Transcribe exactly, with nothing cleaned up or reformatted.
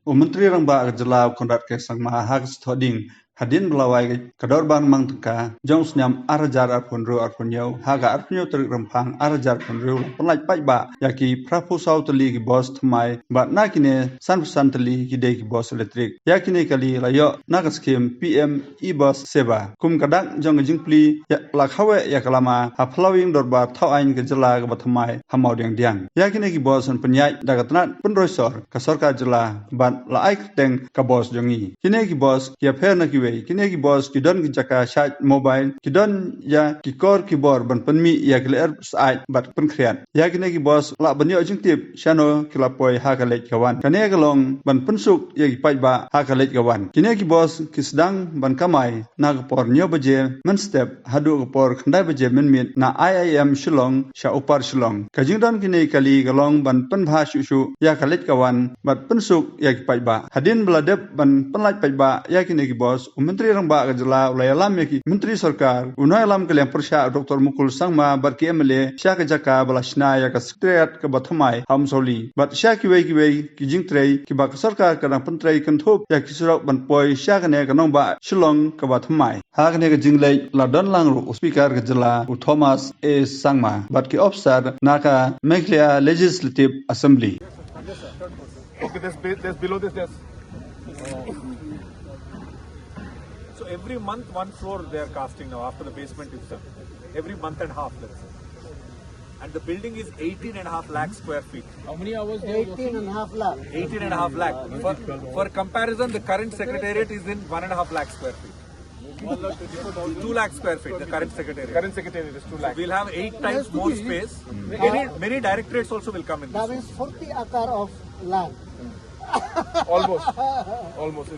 U Myntri Rangbah ka jylla u Conrad K Sangma ha ka sdang ding hadien ba la wai ka dorbar mang tyngka jong u snem ar hajar arphew hynriew arphew hynñiew ha ka arphew hynñiew tarik Rymphang ar hajar arphew hynriew la pynlait paidbah ïa ki phraphew saw tylli ki bus thymmai bad na kine sanphew san tylli ki dei ki bus elektrik. Ïa kine kali la ïoh na ka skhim P M E-Bus Seva. Kum ka dak jong ka jingplie ïa la khaw ïa ka lama ha phyllaw ïing dorbar thaw aiñ ka jylla kaba thymmai ha Mawdiangdiang. Ïa kine ki bus yn pynïaid da ka tnat pynroi sor ka sorkar jylla bad la ai kyrteng ka bus jong ngi. Kine ki bus ki ïapher na kiwei. Kine ki bus ki don ki jaka charge mobile, ki don ïa ki kor ki bor ban pynmih ïa ki lyer syaid bad pynkhriat. Ïa kine ki bus lah ban ïoh jingtip shano ki la poi ha ka leit ka wan. Kane ka long ban pynsuk ïa ki paidbah ha ka leit ka wan. Kine ki bus ki sdang ban kamai na ka por hynñiew baje mynstep haduh ka por khyndai baje mynmiet na I I M Shillong sha Upper Shillong. Ka jingdon kine kali ka long ban pynbha shuh shuh ïa ka leit ka wan bad pynsuk ïa ki paidbah. Hadien ba la dep ban pynlait paidbah ïa kine ki bus, u Myntri Rangbah ka jylla u la ïalam ïa ki Myntri Sorkar, u nongïalam ka liang pyrshah Doctor Mukul Sangma bad ki M L A sha ka jaka ba la shna ïa ka Secretariat kaba thymmai ha Umsawli bad sha kiwei kiwei ki jingtrei kiba ka sorkar ka dang pyntrei kynthup ïa ki surok ban poi sha kane ka nongbah Shillong kaba thymmai. Ha kane ka jingleit la don lang ruh u Speaker ka jylla u Thomas A Sangma bad ki ophisar na ka Meghalaya Legislative Assembly. Okay, there's, be- there's below this, there's. So every month, one floor they are casting now after the basement is done. Every month and half, let's say. And the building is eighteen and a half lakh square feet. How many hours they are working? Eighteen and a half lakh. Eighteen and a half lakh. For, for comparison, the current secretariat is in one and a half lakh square feet. Two lakh square feet, the current secretariat. Current secretariat is two lakh. We'll have eight times more space. Many, many directorates also will come in this. That means forty acre of land. Almost. Almost.